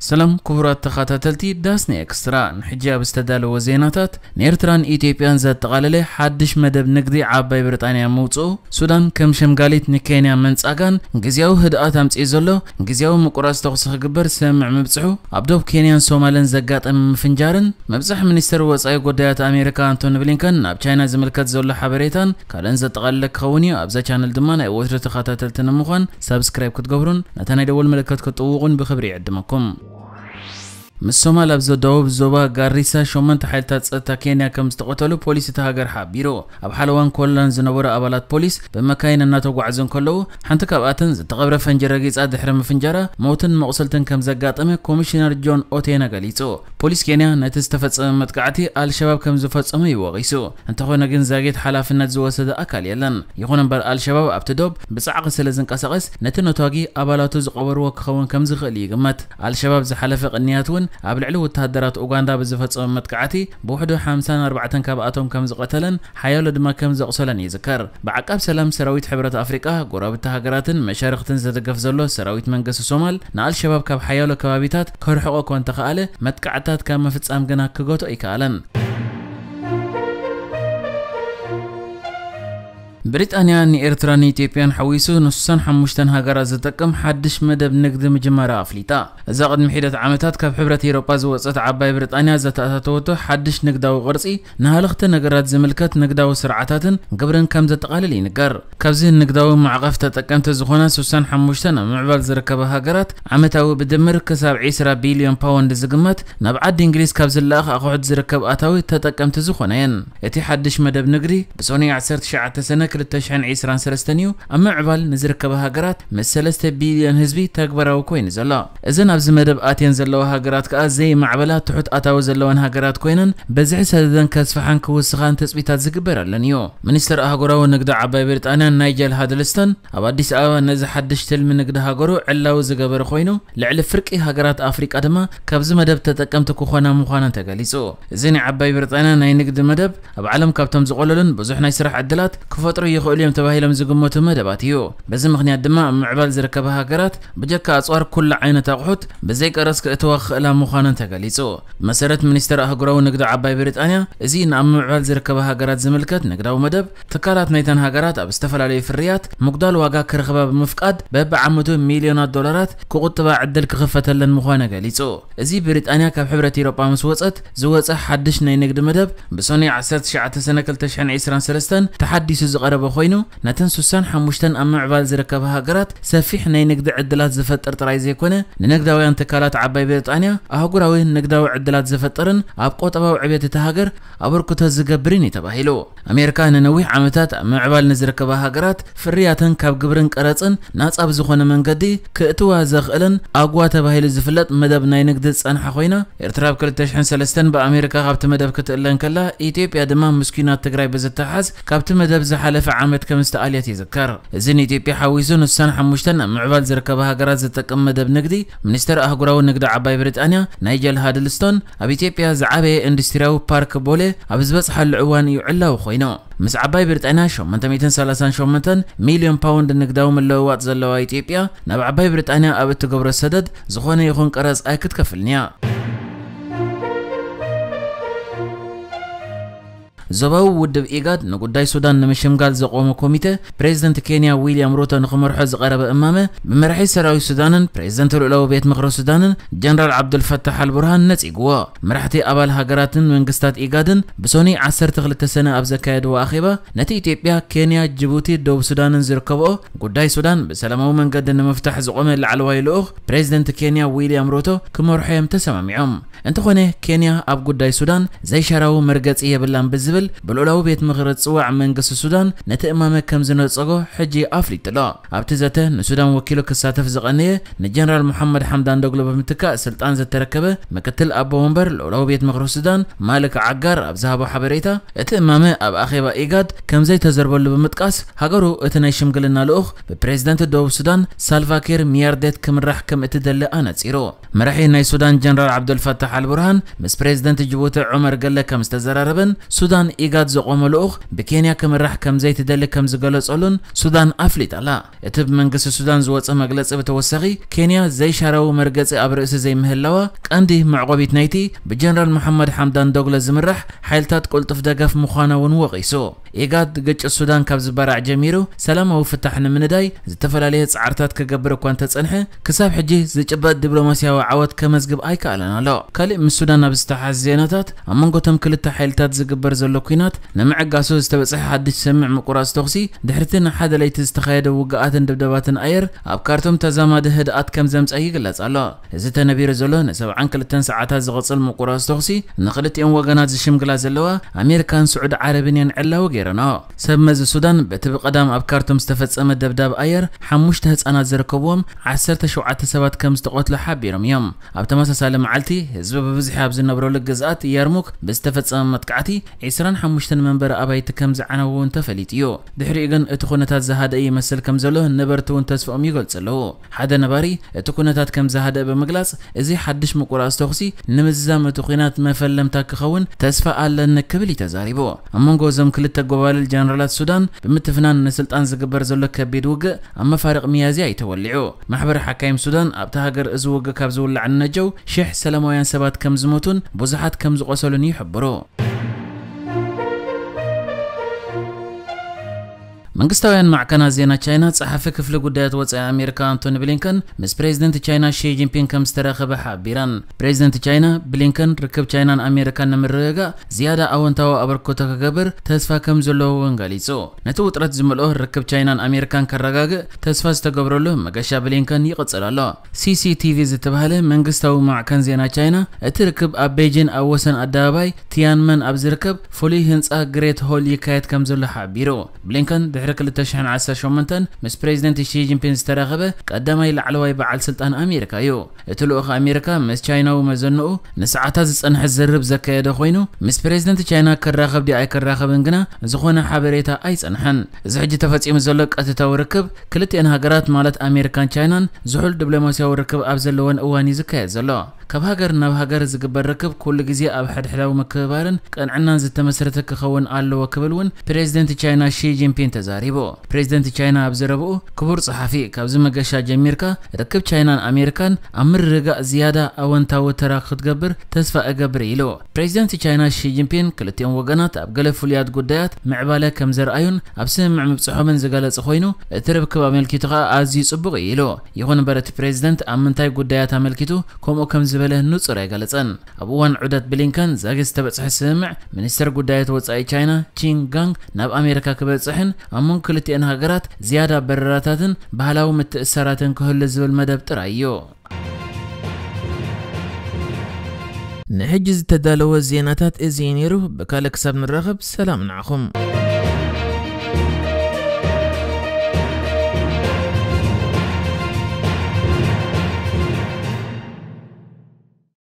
ሰላም ክቡራት ተኸታተልቲ ዳስኒ ኤክስትራ፣ ንሕጂ ኣብ ዝተዳለወ ዜናታት፣ ንኤርትራን ኢትዮጵያን ዘጠቓለለ ሓድሽ መደብ ንግዲ ዓባይ ብሪጣንያ ምውፅኡ፣ ሱዳን ከም ሸምጋሊት ንኬንያ መንጻጋን፣ ግዝያዊ ህድኣት ኣምጺኡ ዘሎ ግዝያዊ ምቁራጽ ተኹሲ ክግበር ስምምዕ ምብጽሑ፣ ኣብ ዶብ ኬንያን ሶማልን ዘጋጠመ ምፍንጃርን፣ ምብጻሕ ሚኒስተር ወጻኢ ጉዳያት ኣሜሪካ ኣንቶኒ ብሊንከን ናብ ቻይና ዝምልከት ዘሎ ሓበሬታን ካልእን ዘጠቓለለ ክኸውን እዩ። ኣብዛ ቻነል ድማ ናይ ወትሩ ተኸታተልቲ ንምዃን ሳብስክራይብ ክትገብሩን ነታ ናይ ደወል ምልክት ክትጥውቑን ብኽብሪ ይዕድመኩም። ምስ ሶማል ኣብ ዘዳውብ ዞባ ጋሪሳ ሸሞንተ ሓይልታት ጸጥታ ኬንያ ከም ዝተቐተሉ ፖሊስ እታ ሃገር ሓቢሩ። ኣብ ሓለዋን ኮላን ዝነበሩ ኣባላት ፖሊስ ብመካይን እናተጓዕዙ እንከለዉ፣ ሓንቲ ካብኣተን ዝተቐብረ ፈንጂ ረጊጻ ድሕሪ ምፍንጃራ፣ ሞትን መቑሰልትን ከም ዘጋጠመ ኮሚሽነር ጆን ኦቴና ገሊጹ። ፖሊስ ኬንያ ነቲ ዝተፈጸመ መጥቃዕቲ ኣልሸባብ ከም ዝፈጸመ እዩ ወቒሱ። እንተኾነ ግን ዛጊት ሓላፍነት ዝወሰደ ኣካል የለን። ይኹን እምበር ኣልሸባብ ኣብቲ ዶብ ብጻዕቂ ስለ ዝንቀሳቐስ ነቲ ነታጒ ኣባላቱ ዝቐበርዎ ክኸውን ከም ዝኽእል ይግመት። ኣልሸባብ ዝሓለፈ ቅንያት እውን ኣብ ልዕሊ ወተሃደራት ኡጋንዳ ብዝፈጸመ መጥቃዕቲ ብውሕዱ ሓምሳን ኣርባዕተን ካብኣቶም ከም ዝቐተለን ሓያሎ ድማ ከም ዘቑሰለን ይዝከር። ብዓቃብ ሰላም ሰራዊት ሕብረት ኣፍሪቃ፣ ጎረባብቲ ሃገራትን መሻርኽትን ዝድገፍ ዘሎ ሰራዊት መንግስቲ ሶማል ንኣልሸባብ ካብ ሓያሎ ከባቢታት ከርሕቆ እኳ እንተኸኣለ፣ መጥቃዕትታት ካብ ምፍጻም ግና ክገትኦ ኣይከኣለን። ብሪጣንያ ንኤርትራን ኢትዮጵያን ሓዊሱ ንስሳን ሓሙሽተን ሃገራት ዝጠቅም ሓድሽ መደብ ንግዲ ምጅማራ ኣፍሊጣ። እዛ ቅድሚ ሒደት ዓመታት ካብ ሕብረት ኤውሮጳ ዝወጸት ዓባይ ብሪጣንያ ዘተኣታተወቶ ሓድሽ ንግዳዊ ቅርጺ፣ ንሃለኽቲ ነገራት ዝምልከት ንግዳዊ ስርዓታትን ግብርን ከም ዘጠቓልል ይንገር። ካብዚ ንግዳዊ ማዕቐፍ ተጠቀምቲ ዝኾና ስሳን ሓሙሽተን ኣብ ምዕባል ዝርከባ ሃገራት፣ ዓመታዊ ብድምር ክሳብ ዒስራ ቢልዮን ፓውንድ ዝግመት ናብ ዓዲ እንግሊዝ ካብ ዝለኣኽ ኣቑሑት ዝርከብ ኣታዊ ተጠቀምቲ ዝኾና እየን። እቲ ሓድሽ መደብ ንግዲ ብሰኑይ ዓሰርተ ትሽዓተ ሰነ ክልተ ሽሕን ዕስራን ሰለስተን እዩ ኣብ ምዕባል ንዝርከባ ሃገራት ምስ ሰለስተ ቢልዮን ህዝቢ ተግባራዊ ኮይኑ ዘሎ። እዘን ኣብዚ መደብ ኣትየን ዘለዋ ሃገራት ከኣ ዘይማዕበላ ትሑት ኣታዊ ዘለወን ሃገራት ኮይነን፣ በዝሒ ሰደደን ከስፍሓን ክውስኻን ትጽቢታት ዝግበረለን እዩ። ሚኒስተር ኣህጉራዊ ንግዲ ዓባይ ብሪጣንያ ናይጀል ሃድልስተን ኣብ ኣዲስ ኣበባ ነዚ ሓድሽ ትልሚ ንግዲ ሃገሩ ዕላዊ ዝገበረ ኮይኑ፣ ልዕሊ ፍርቂ ሃገራት ኣፍሪቃ ድማ ካብዚ መደብ ተጠቀምቲ ክኾና ምዃነን ተገሊጹ። እዚ ናይ ዓባይ ብሪጣንያ ናይ ንግዲ መደብ ኣብ ዓለም ካብቶም ዝቖለሉን ብዙሕ ናይ ስራሕ ዕድላት ክፈጥሩ ይኽእሉ እዮም ተባሂሎም ዝግመቱ መደባት እዩ። በዚ ምኽንያት ድማ ኣብ ምዕባል ዝርከባ ሃገራት ብጀካ ኣጽዋር ኩሉ ዓይነት ኣቑሑት ብዘይ ቀረጽ ክእትዋ ክኽእላ ምዃነን ተገሊጹ። ብመሰረት ሚኒስተር ኣህጉራዊ ንግዲ ዓባይ ብሪጣንያ፣ እዚ ንኣብ ምዕባል ዝርከባ ሃገራት ዝምልከት ንግዳዊ መደብ፣ ትካላት ናይተን ሃገራት ኣብ ዝተፈላለዩ ፍርያት ምጉዳል ዋጋ ክረኽባ ብምፍቃድ፣ በብዓመቱ ሚልዮናት ዶላራት ክቑጥባ ዕድል ክኽፈተለን ምዃነ ገሊጹ። እዚ ብሪጣንያ ካብ ሕብረት ኤውሮጳ ምስ ወጸት ዝወጸ ሓድሽ ናይ ንግዲ መደብ፣ ብሰኑይ ዓሰርተ ትሽዓተ ሰነ ክልተ ሽሕን ዕስራን ሰለስተን ተሓዲሱ ዝቐረበ ኮይኑ፣ ነተን ስሳን ሓሙሽተን ኣብ ምዕባል ዝርከባ ሃገራት ሰፊሕ ናይ ንግዲ ዕድላት ዝፈጥር ጥራይ ዘይኮነ፣ ንንግዳውያን ትካላት ዓባይ ብሪጣንያ ኣህጉራዊ ንግዳዊ ዕድላት ዝፈጥርን ኣብ ቁጠባዊ ዕብየት እታ ሃገር ኣበርክቶ ዝገብርን እዩ ተባሂሉ። ኣሜሪካ ንነዊሕ ዓመታት ኣብ ምዕባል ንዝርከባ ሃገራት ፍርያተን ካብ ግብርን ቀረጽን ናጻ ብዝኾነ መንገዲ ክእትዋ ዘኽእለን ኣጓ ተባሂሉ ዝፍለጥ መደብ ናይ ንግዲ ዝጸንሓ ኮይና፣ ኤርትራ ኣብ ክልተ ሽሕን ሰለስተን ብኣሜሪካ ካብቲ መደብ ክትእለ እንከላ፣ ኢትዮጵያ ድማ ምስ ኲናት ትግራይ ብዝተሓዝ ካብቲ መደብ ዝሓለፈ ዓመት ከም ዝተኣልየት ይዝከር። እዚ ንኢትዮጵያ ሓዊሱ ንስሳን ሓሙሽተን ኣብ ምዕባል ዝርከባ ሃገራት ዝጠቅም መደብ ንግዲ፣ ሚኒስተር ኣህጉራዊ ንግዲ ዓባይ ብሪጣንያ ናይጀል ሃድልስቶን ኣብ ኢትዮጵያ ዝዓበየ ኢንዱስትሪያዊ ፓርክ ቦሌ ኣብ ዝበጽሓሉ እዋን እዩ ዕላዊ ኮይኑ። ምስ ዓባይ ብሪጣንያ ሸሞንተ ሚእትን ሰላሳን ሸሞንተን ሚልዮን ፓውንድ ንግዳዊ ምልውዋጥ ዘለዋ ኢትዮጵያ፣ ናብ ዓባይ ብሪጣንያ ኣብ እትገብሮ ሰደድ ዝኾነ ይኹን ቀረጽ ኣይክትከፍልን እያ። ዞባዊ ውድብ ኢጋድ ንጉዳይ ሱዳን ንምሽምጋል ዘቆመ ኮሚተ፣ ፕሬዝደንት ኬንያ ዊልያም ሩቶ ንኽመርሖ ዝቐረበ እማመ፣ ብመራሒ ሰራዊት ሱዳንን ፕሬዝደንት ልኡላዊ ቤት ምኽሪ ሱዳንን ጀነራል ዓብዱልፈታሕ ኣልቡርሃን ነጺግዎ። መራሕቲ ኣባል ሃገራትን መንግስታት ኢጋድን ብሰኑይ ዓሰርተ ክልተ ሰነ ኣብ ዘካየድዎ ኣኼባ፣ ነቲ ኢትዮጵያ፣ ኬንያ፣ ጅቡቲ፣ ደቡብ ሱዳንን ዝርከብኦ ጉዳይ ሱዳን ብሰላማዊ መንገዲ ንምፍታሕ ዝቖመ ላዕለዋይ ልኡኽ ፕሬዝደንት ኬንያ ዊልያም ሩቶ ክመርሖ እዮም ተሰማሚዖም። እንተኾነ፣ ኬንያ ኣብ ጉዳይ ሱዳን ዘይሻራዊ መርገጺ የብላን ብዝብል ብልኡላዊ ቤት ምኽሪ ዝጽዋዕ መንግስቲ ሱዳን ነቲ እማመ ከም ዝነጸጎ ሕጂ ኣፍሊጡ ኣሎ። ኣብቲ ዘተ ንሱዳን ወኪሉ ክሳተፍ ዝቐነየ ንጀነራል መሓመድ ሓምዳን ዶግሎ ብምትካእ ስልጣን ዝተረከበ ምክትል ኣቦ ወንበር ልኡላዊ ቤት ምኽሪ ሱዳን ማልክ ዓጋር ኣብ ዝሃቦ ሓበሬታ፣ እቲ እማመ ኣብ ኣኼባ ኢጋድ ከም ዘይተዘርበሉ ብምጥቃስ፣ ሃገሩ እቲ ናይ ሽምግልና ልኡኽ ብፕሬዝደንት ደቡብ ሱዳን ሳልቫኪር ሚያርዴት ክምራሕ ከም እትደሊ ኣነጺሩ። መራሒ ናይ ሱዳን ጀነራል ዓብዱልፈታሕ ኣልቡርሃን ምስ ፕሬዝደንት ጅቡቲ ዑመር ገለ ከም ዝተዘራረበን ሱዳን ኢጋድ ዘቖመ ልኡኽ ብኬንያ ክምራሕ ከም ዘይትደሊ ከም ዝገለጸሉን ሱዳን ኣፍሊጣ ኣላ። እቲ ብመንግስቲ ሱዳን ዝወጸ መግለጺ ብተወሳኺ፣ ኬንያ ዘይሻራዊ መርገጺ ኣብ ርእሲ ዘይምህላዋ ቀንዲ መዕቆቢት ናይቲ ብጀነራል መሓመድ ሓምዳን ዶግሎ ዝምራሕ ሓይልታት ቅልጡፍ ደገፍ ምዃና እውን ወቒሱ። ኢጋድ ግጭት ሱዳን ካብ ዝበራዕ ጀሚሩ ሰላማዊ ፍታሕ ንምንዳይ ዝተፈላለየ ጻዕርታት ክገብር እኳ እንተጸንሐ፣ ክሳብ ሕጂ ዝጭበጥ ዲፕሎማስያዊ ዓወት ከመዝግብ ኣይከኣለን ኣሎ። ካልእ ምስ ሱዳን ኣብ ዝተሓዝ ዜናታት፣ ኣብ መንጎ እቶም ክልተ ሓይልታት ዝግበር ዘሎ ኲናት ንምዕጋሱ ዝተበጽሐ ሓድሽ ስምምዕ ምቁራጽ ተኹሲ፣ ድሕሪቲ ንሓደ ለይቲ ዝተኻየደ ውግኣትን ድብደባትን ኣየር ኣብ ካርቱም ተዛማዲ ህድኣት ከም ዘምጸ ይግለጽ ኣሎ። እዚ ተነቢሩ ዘሎ ንሰብዓን ክልተን ሰዓታት ዝቕጽል ምቁራጽ ተኹሲ ንኽልቲኦም ወገናት ዝሽምግላ ዘለዋ ኣሜሪካን ስዑድ ዓረብን እየን ዕላዊ ገይረንኦ። ሰብ መዚ ሱዳን በቲ ብቐዳም ኣብ ካርቱም ዝተፈጸመ ደብዳብ ኣየር ሓሙሽተ ህጻናት ዝርከብዎም ዓሰርተ ሸውዓተ ሰባት ከም ዝተቐትሉ ሓቢሮም እዮም። ኣብ ተመሳሳሊ መዓልቲ ህዝቢ ብብዝሒ ኣብ ዝነብረሉ ግዝኣት ያርሙክ ብዝተፈጸመ መጥቃዕቲ ዒስራን ሓሙሽተን መንበሪ ኣባይቲ ከም ዝዓነዉ እውን ተፈሊጡ እዩ። ድሕሪኡ ግን እቲ ኩነታት ዝሃደአ ይመስል ከም ዘሎ ነበርቲ እውን ተስፋኦም ይገልጹ ኣለዉ። ሓደ ነባሪ እቲ ኩነታት ከም ዝሃደአ ብምግላጽ፣ እዚ ሓድሽ ምቁራጽ ተኹሲ ንምዝዛም እቲ ኲናት መፈለምታ ክኸውን ተስፋ ኣለኒ ክብል እዩ ተዛሪቡ። ኣብ መንጎ እዞም ክልተ ጎባልል ጀነራላት ሱዳን ብምትፍናን ንስልጣን ዝግበር ዘሎ ከቢድ ውግእ ኣብ መፋርቕ ሚያዝያ እዩ ተወሊዑ። ማሕበር ሓካይም ሱዳን ኣብታ ሃገር እዚ ውግእ ካብ ዝውላዕ ንነጀው ሽሕ ሰላማውያን ሰባት ከም ዝሞቱን ብዙሓት ከም ዝቖሰሉን ይሕብሩ። መንግስታውያን ማዕከናት ዜና ቻይና ጸሓፊ ክፍሊ ጉዳያት ወጻኢ ኣሜሪካ ኣንቶኒ ብሊንከን ምስ ፕሬዚደንት ቻይና ሺ ጂንፒንግ ከም ዝተራኸበ ሓቢረን። ፕሬዚደንት ቻይና ብሊንከን ርክብ ቻይናን ኣሜሪካን ንምርግጋእ ዝያዳ ኣወንታዊ ኣበርክቶ ክገብር ተስፋ ከም ዘለዎ እውን ገሊጹ። ነቲ ውጥረት ዝመልኦ ርክብ ቻይናን ኣሜሪካን ከረጋግእ ተስፋ ዝተገብረሉ መገሻ ብሊንከን ይቕጽል ኣሎ። ሲ ሲ ቲ ቪ ዝተባህለ መንግስታዊ ማዕከን ዜና ቻይና፣ እቲ ርክብ ኣብ ቤጂን ኣብ ወሰን ኣደባባይ ቲያንመን ኣብ ዝርከብ ፍሉይ ህንጻ ግሬት ሆል ይካየድ ከም ዘሎ ሓቢሩ። ብሊንከን ድሕሪ ክልተ ሽሕን ዓሰርተ ሸሞንተን ምስ ፕሬዚደንት ሺ ጂንፒንግ ዝተራኸበ ቀዳማይ ላዕለዋይ በዓል ስልጣን ኣሜሪካ እዩ። እቲ ልኡኽ ኣሜሪካ ምስ ቻይናዊ መዘንኡ ንሰዓታት ዝጸንሐ ዝርርብ ዘካየደ ኮይኑ፣ ምስ ፕሬዚደንት ቻይና ክራኸብ ድዩ ኣይክራኸብን ግና ዝኾነ ሓበሬታ ኣይጸንሐን። እዚ ሕጂ ተፈጺሙ ዘሎ ቀጥታዊ ርክብ ክልቲአን ሃገራት ማለት ኣሜሪካን ቻይናን ዝሑል ዲፕሎማስያዊ ርክብ ኣብ ዘለወን እዋን እዩ ዝካየድ ዘሎ። ካብ ሃገር ናብ ሃገር ዝግበር ርክብ ኩሉ ግዜ ኣብ ሕድሕዳዊ ምክብባርን ቅንዕናን ዝተመስረተ ክኸውን ኣለዎ ክብል እውን ፕሬዚደንት ቻይና ሺ ጂንፒንግ ተዛሪቡ። ፕሬዚደንት ቻይና ኣብ ዘረብኡ፣ ክቡር ጸሓፊ፣ ካብዚ መገሻ ጀሚርካ ርክብ ቻይናን ኣሜሪካን ኣብ ምርግጋእ ዝያዳ ኣወንታዊ ተራ ክትገብር ተስፋ እገብር ኢሉ። ፕሬዚደንት ቻይና ሺ ጂንፒንግ ክልቲኦም ወገናት ኣብ ገለ ፍሉያት ጉዳያት ምዕባለ ከም ዘርኣዩን ኣብ ስምምዕ ምብጽሖምን ዝገለጸ ኮይኑ፣ እቲ ርክብ ኣመልኪቱ ከኣ ኣዝዩ ጽቡቕ እዩ ኢሉ። ይኹን እምበር እቲ ፕሬዚደንት ኣብ ምንታይ ጉዳያት ኣመልኪቱ ከምኡ ከም ዝበለ ንጹር ኣይገለጸን። ኣብ እዋን ዑደት ብሊንከን ዛጊት ዝተበጽሐ ስምምዕ ሚኒስተር ጉዳያት ወጻኢ ቻይና ቺን ጋንግ ናብ ኣሜሪካ ክበጽሕን ኣብ መንጎ ክልቲአን ሃገራት ዝያዳ በረራታትን ባህላዊ ምትእስሳራትን ክህሉ ዝብል መደብ ጥራይ እዩ። ንሕጂ ዝተዳለወ ዜናታት እዚ እዩ ነይሩ። ብካልእ ክሳብ ንራኸብ ሰላም ንዓኹም።